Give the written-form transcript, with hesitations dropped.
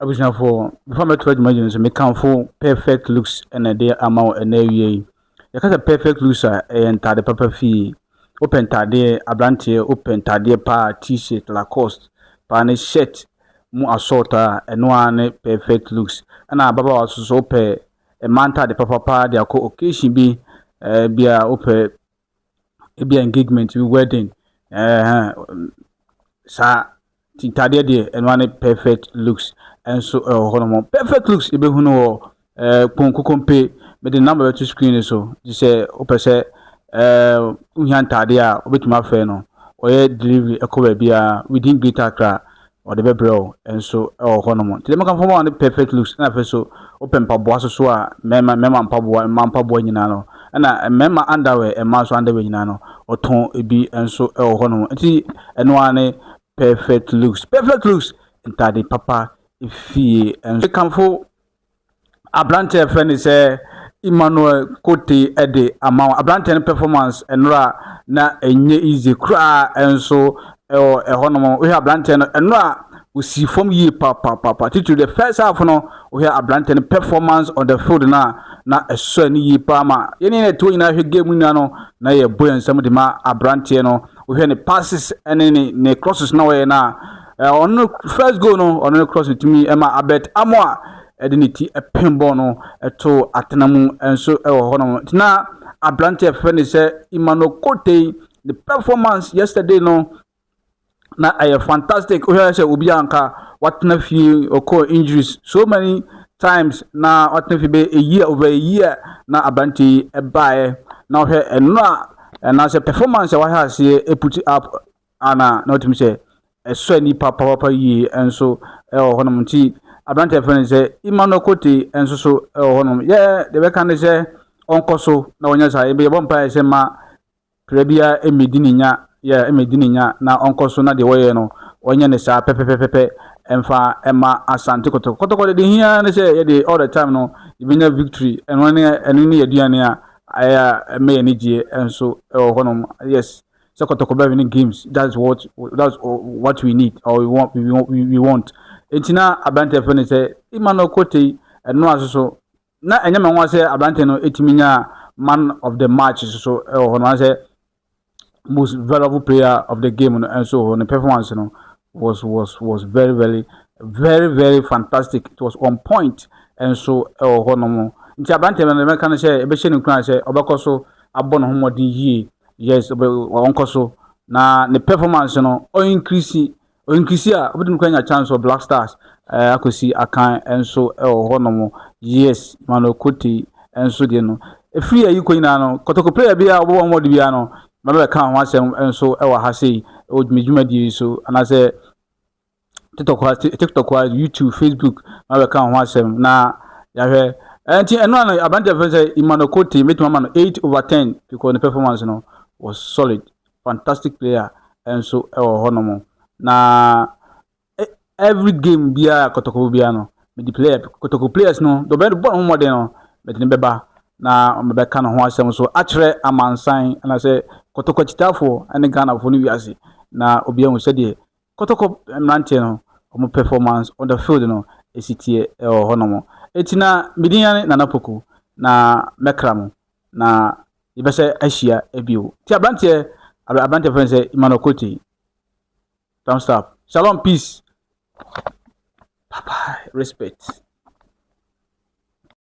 Abusuafoɔ, before mɛtoa dwumadie no so, mekamfo Perfect Looks ɛna ɛde ama wo ɛnɛ awie yi. Yɛka sɛ Perfect Looks a, ɛyɛ ntaade papa fie. Wopɛ ntaadeɛ, aberanteɛ, wopɛ ntaadeɛ paa, T-shirt, Lacoste, paa ne shirt mu asort a, ɛno ara ne Perfect Looks. Ɛna ababaawa nso so, wopɛ mmaa ntaade papapaa de akɔ occasion bi, bi a wopɛ ebi engagement bi, wedding, saa nti ntaadeɛ deɛ, ɛno ara ne Perfect Looks nso ɛwɔ hɔnom. Perfect Looks yɛbɛhu no wɔ Kponkokompe. Mede number bɛto screen so nti sɛ wopɛ sɛ wohia ntaadeɛ a, wobɛtumi afrɛ no. Ɔyɛ delivery ɛkɔ baabiara within Greater Accra, ɔde bɛbrɛ wo nso ɛwɔ hɔnom. Nti deɛ mɛka fama ne Perfect Looks. Ɛna afei so wopɛ mpaboa so so a, mmarima mpaboa, mmaa mpaboa nyinaa no, ɛna mmarima underwear, mmaa nso underwear nyinaa no, ɔtɔn ebi nso ɛwɔ hɔnom. Nti ɛno ara ne Perfect Looks. Perfect Looks, ntaade papa efie nso. Kamfo aberanteɛ fɛ ne sɛ Emmanuel Kote ɛde ama wo. Aberanteɛ no performance ɛnora na ɛnyɛ easy koraa nso ɛwɔ ɛhɔnom. Wohwɛ aberanteɛ no ɛnora, osi fam yie papaapa, titiri the first half no. Wohwɛ aberanteɛ no performance on the field na ɛsɔ ani yie paa ma yɛne yɛn ɛtoɔ nyinaa hwɛ game nyinaa no na yɛbɔ yɛn nsam de ma aberanteɛ no. Wohwɛ ne passes ɛne ne crosses na wɔyɛ na ɔno first goal no, ɔno ne cross tumi ɛma Albert Amoa ɛde ne ti ɛpem bɔɔl no ɛto atena mu nso ɛwɔ hɔnom. Nti na aberanteɛ fɛ ne sɛ Emmanuel Kote, the performance yesterday no na ɛyɛ fantastic. Wohwɛ sɛ obi anka watena fie, ɔkɔ injuries so many times na watena fie bɛyɛ a year, over a year, na aberanteɛ yi ɛbaeɛ na ɔhwɛ ɛno a ɛnaasɛ performance a wahwɛ aseɛ ɛput up ana na ɔtumi sɛ ɛsɔ ani papapapa yie nso ɛwɔ hɔnom. Nti aberanteɛ fɛ no sɛ Emmanuel Kote nso so ɛwɔ hɔnom. Yɛ deɛ bɛka ne sɛ ɔnkɔ so na ɔnyɛ saa. Yɛbɔ mpaeɛ sɛ ma kra biara ɛmmɛdi ne nya, yɛ ɛmmɛdi ne nya, na ɔnkɔ so na deɛ wɔyɛ no ɔnyɛ ne saa pɛpɛpɛpɛ ɛmfa ɛma Asante Kɔtɔkɔ. Kɔtɔkɔ de hia ne sɛ yɛde all the time no yɛbɛnya victory. Ɛno ne aduane a ɛyɛ a ɛmɛ yɛn ani gyeɛ nso ɛwɔ hɔnom. Yes, sɛ Kɔtɔkɔ bɛ win games, that's what we need or we want. Eti na aberanteɛ fɛ ne sɛ Emmanuel Kote ɛno aso so na ɛnyɛ mɛ nwa sɛ aberanteɛ no etumi nya man of the match so ɛwɔ hɔ no, sɛ most valuable player of the game no nso wɔ hɔ. Ne performance no was very very very very fantastic. It was on point nso ɛwɔ hɔ nom. Nti aberanteɛ no mɛka no sɛ ɛbɛhyɛ ne nkura sɛ ɔbɛkɔ so abɔ ne ho mmɔden yie. Yes, ɔnkɔ so na ne performance no ɔincrease a, ɔbɛtumi kora nya chance wɔ Black Stars akɔsi akan nso ɛwɔ hɔ nom. Yes, Emmanuel Kote nso deɛ no efiri ayi kɔ nyinaa no, Kɔtɔkɔ player bi a ɔbɛbɔ mmɔden biara no, mɛbɛka ho asɛm nso ɛwɔ ha sei, ɛwɔ dwumadie yi so, anaasɛ TikTok ha, TikTok ha, YouTube, Facebook, mɛbɛka ho asɛm na yɛahwɛ. Nti ɛno ano aberanteɛ fɛ sɛ Emmanuel Kote, mɛtumi ama no 8 over 10 because ne performance no was solid, fantastic player nso ɛwɔ hɔnom. Na every game biara Kɔtɔkɔ biara no, mede player Kɔtɔkɔ players no deɛ ɔbɛn bɔ ne ho mmɔden no, mɛde ne bɛba na ɔmɛbɛka ne ho asɛm so akyerɛ amansan anaasɛ Kɔtɔkɔ akyitaafoɔ ne Ghanafoɔ no wiase na obiara hu sɛdeɛ Kɔtɔkɔ mmeranteɛ no wɔn performance on the field no esi teɛ ɛwɔ hɔnom. Eti na medin ne Nana Poku na mɛkra mo na yɛbɛsɛ ahyia bio. Ti aberanteɛ fɛn sɛ Emmanuel Kote, thumbs up, shalom, peace, bye bye, respect.